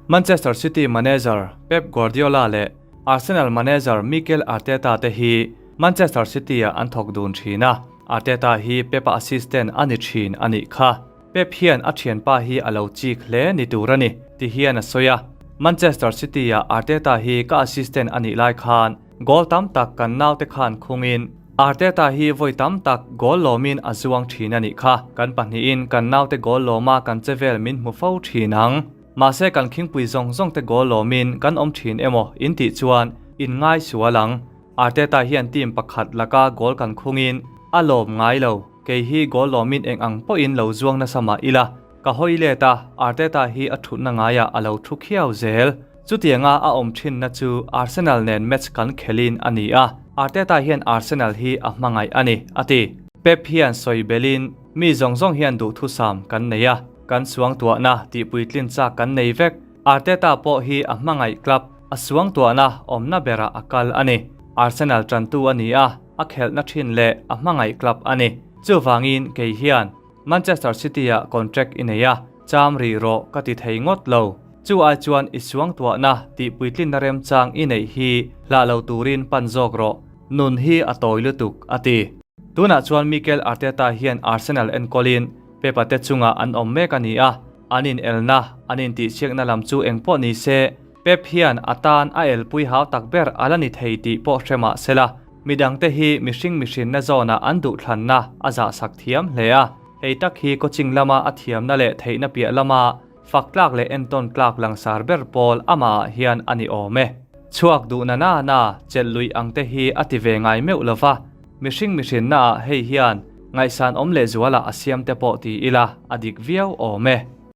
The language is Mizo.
Manchester City manager Pep Guardiola leh Arsenal manager Mikel Arteta te hi Manchester City-ah an thawk dun thin a, Arteta hi Pep-a assistant a ni thin a nih kha. Pep hian a thianpa hi a lo chik hle ni tur a ni, ti hian a sawi a. Manchester City-ah Arteta hi ka assistant a nih lai khan goal tam tak kan naute khan khungin Arteta hi vawi tam tak goal lawmin a zuang thin a nih kha. Kan pahnihin kan naute goal lawma kan che vel min hmu fo thin ang. Mahse kan khingpui zawng zawng te goal lawmin kan awm thin emaw in tih chuan in ngai sual ang. Arteta hian team pakhat laka goal kan khungin a lawm ngai lo. Kei hi goal lawmin eng ang pawhin lo zuang nasa mah ila, ka hawi let a, Arteta hi a thutna ngaiah a lo thu khiau zel. Chutianga a awm thinna chu Arsenal nen match kan khelin a ni a, Arteta hian Arsenal hi a hmangaih a ni, a ti. Pep hian sawi belin, Mi zawng zawng hian duhthusam kan nei a, kan suangtuahna tihpuitlin chak kan nei vek. Arteta pawh hi a hmangaih club, a suangtuahna awmna berah a kal a ni. Arsenal tantu a ni a, a khelhna thin leh a hmangaih club a ni. Chuvangin kei hian Manchester City-ah contract i nei a, cham rih rawh ka ti thei ngawt lo. Chu ai chuan i suangtuahna tihpuitlinna remchang i neih hi hlah lo turin pan zawk rawh. Nun hi a tawi lutuk, a ti. Tunah chuan Mikel Arteta hian Arsenal enkawlin Pep-a te chungah an awm mek a ni a, an inelna, an intihchhiakna lam chu engpawh ni se, Pep hian a tan a elpui hau tak ber a la ni thei tih pawh hre mah se la, midangte hi mihring mihrinna zawnah an duhthlanna a zahsak thiam hle a. Hei tak hi coaching lama a thiamna leh theihna piah lama fak tlak leh entawn tlak langsar ber pawl amahah hian a ni awm e. Chhuak duh na na na chelh luih ang te hi a ti ve ngai meuh lo va, mihring mihrinnaah hei hian ngaihsan awm lehzualah a siam te pawh ti ila a dik viau awm e.